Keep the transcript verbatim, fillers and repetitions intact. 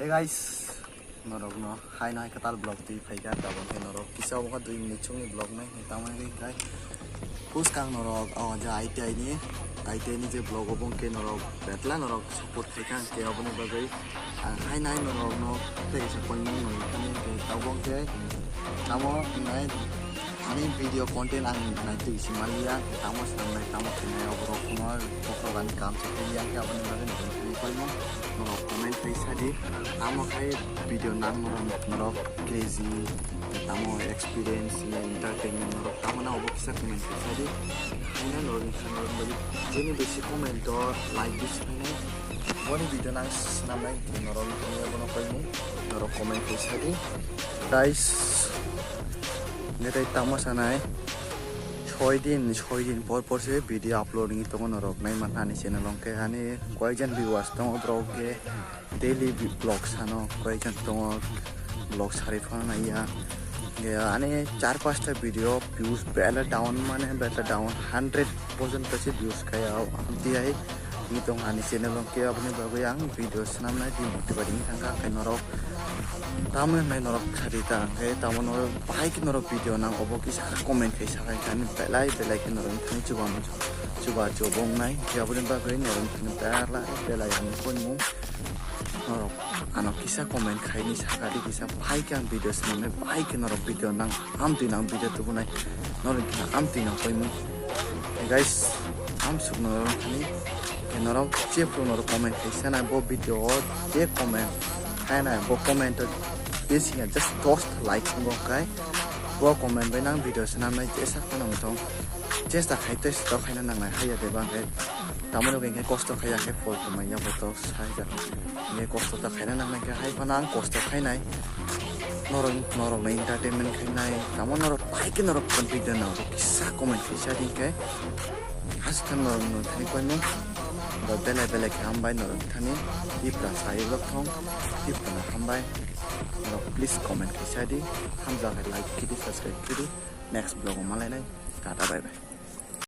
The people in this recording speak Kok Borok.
Hey guys, norokno hai nai kwtal vlog twi phaikha, tabuk khe norok kisa obo dui minute chwngni vlog nai tamo ri khai. Bwskang norok o je I T I ni, I T I ni je vlog obo khe norok betla norok support khaikha, hwnkhe oboni bagwi ang hai nai norokno tei kaisa koimung norok thani hwnkhe tabuk khe tamo nai. Ani video content ang naitwi si manliya, tamo sanai, tamo khenai, oborok kuno bokhorok ani kam se twiya, khe aboni bagwi norok twi koimo, norok comment twi sadi, tamo khai video nang norok, norok crazy, tamo experience, ya entertainment norok, tamo na obo kisa comment twi sadi, haina norok ni norok bagwi, jeni bisi comment o like bisi phainai, boni video nang snamnai, norok ni bono koimo, norok comment twi sadi, guys. Nete tamo sanai, soi din, soi din por por se video upload wngwi tongo norok nai manha ani channel o, hwnkhe ani koijon viewers tongo, borok khe daily vlog sano, koijon tongo vlog sari phano naiya. Hwnkhe ani char pasta video views bela down, mane bela down, hundred porjonto se views kaya o, amtwi hai. Ni tong ani channel o khe aboni bagwi ang video swnamnai di motivate wngwi thangkha, khe norok tamo hinmai norok sadi ta, khe tamo norok bahai khe norok video nang obo kisa comment khai sakai khe ani belai belai khe norok thani chuba chuba chuba wngnai, khe aboni bagwi norok thani belai belai ang koimung norok ano kisa comment khaini saka di kisa bahai khe ang video swnamnai, bahai khe norok video nang amtwi nang video tubunai norok khe amtwi nang koimung. Hey guys, amsuk norok thani norok jephru norok comment khai sanai bo video o, je comment khainai bo comment o bisi ya just dos like bo kai bo comment bai nang video swnamnai jesa khano wngthong, chesta khai tei sto khaina nangnai haiya de bang khe tamoni bagwi khe kosto khaiya khe phol kwmai ya bo to saijak. Hingke kosto ta khaina nangnai khe hai phano ang kosto khainai. Norok, norok no entertainment khainai. Tamo norok bahai khe norok confident no kisa comment kisa din khe. Hastang norok no thani koimung. Bo belai belai khe hambai norok thani. Tipra sai rok thong. Tipra no hambai. Norok please comment kisa di. Hamjak hai like kidi, subscribe kidi. Next vlog o malainai. Tata bye bye.